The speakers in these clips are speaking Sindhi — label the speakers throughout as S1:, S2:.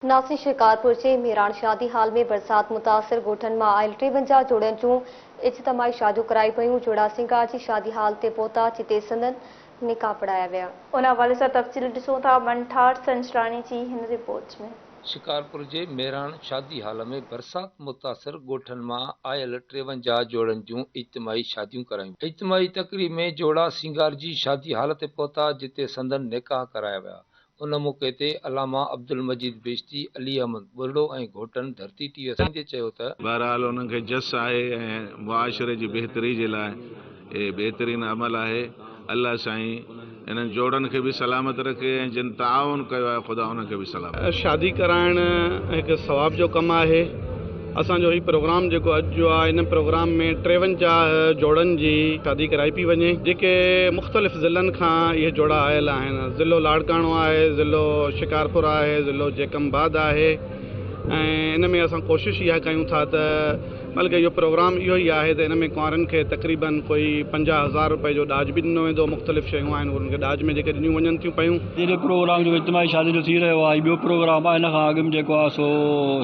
S1: ناصر شڪارپور جي مهراڻ شادي هال ۾ برسات متاثر ڳوٺن مان آيل 53 جوڙن جون اجتماعي شاديون ڪرايون ويون، جوڙا سينگار جي شادي هال تي پهتا جتي سندن نڪاح پڙهايا ويا.
S2: ان حوالي سان تفصيل ڏسون ٿا منٺار سنجراڻي جي هن رپورٽ ۾.
S3: شڪارپور جي مهراڻ شادي هال ۾ برسات متاثر ڳوٺن مان آيل 53 جوڙن جون اجتماعي شاديون ڪرايون ويون. اجتماعي تقريب ۾ جوڙا سينگار جي شادي هال تي پهتا جتي سندن نڪاح ڪرايا ويا. ان موقعي تي علامه عبدالمجيد بهشتي، علي احمد ٻرڙو ۽ گهوٽن ڌرتي ٽي وي سان ڳالهائيندي چيو ته.
S4: بهرحال انهن کي جس آهي ۽ معاشري جي بهتري جي لاء اهي بهترين عمل آهي. الله سائين انهن جوڙن کي به سلامت رکي ۽ جن تعاون ڪيو آهي خدا انهن کي به سلامت.
S5: شادي ڪرائڻ هڪ ثواب جو ڪم آهي. اسان جو هي پروگرام جيڪو اڄ جو آهي ان پروگرام ۾ 53 جوڙن جي شادي ڪرائي پئي وڃي جيڪي مختلف ضلعن کان اهي جوڙا آيل آهن ضلعو لاڙڪاڻو آهي ضلعو شڪارپور آهي ضلعو جيڪب آباد آهي ۽ ان ۾ اسان ڪوشش اها ڪيون ٿا ته بلڪه اهو پروگرام اهو ئي آهي ته ان ۾ ڪنوارين کي تقريبن ڪوئي 50,000 روپئي جو ڏاج به ڏنو ويندو، مختلف شيون آهن اهي انهن کي ڏاج ۾ جيڪي ڏنيون وڃن ٿيون پيون.
S6: جيڏو پروگرام جيڪو اجتماعي شادي جو ٿي رهيو آهي هي ٻيو پروگرام آهي ان کان اڳ ۾ جيڪو آهي سو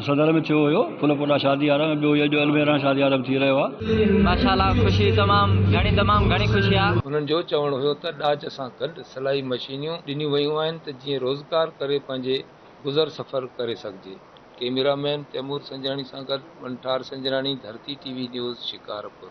S6: صدر ۾ ٿيو هيو ڦل پوٽا شادي هال ۾ ٻيو هي اڄ المهراڻ شادي هال ۾ ٿي رهيو آهي.
S7: ماشاءالله خوشي تمام گهڻي تمام گهڻي خوشي آ.
S3: هنن جو چوڻ هيو ته ڏاج سان گڏ سلائي مشينيون ڏنيون ويون آهن ته جيئن روزگار ڪري پنهنجي گذر سفر ڪري سگهجي. ڪئميرا مين تيمور سنجراڻي سان گڏ Manthar Sanjrani, Dharti T V news, Shikarpur.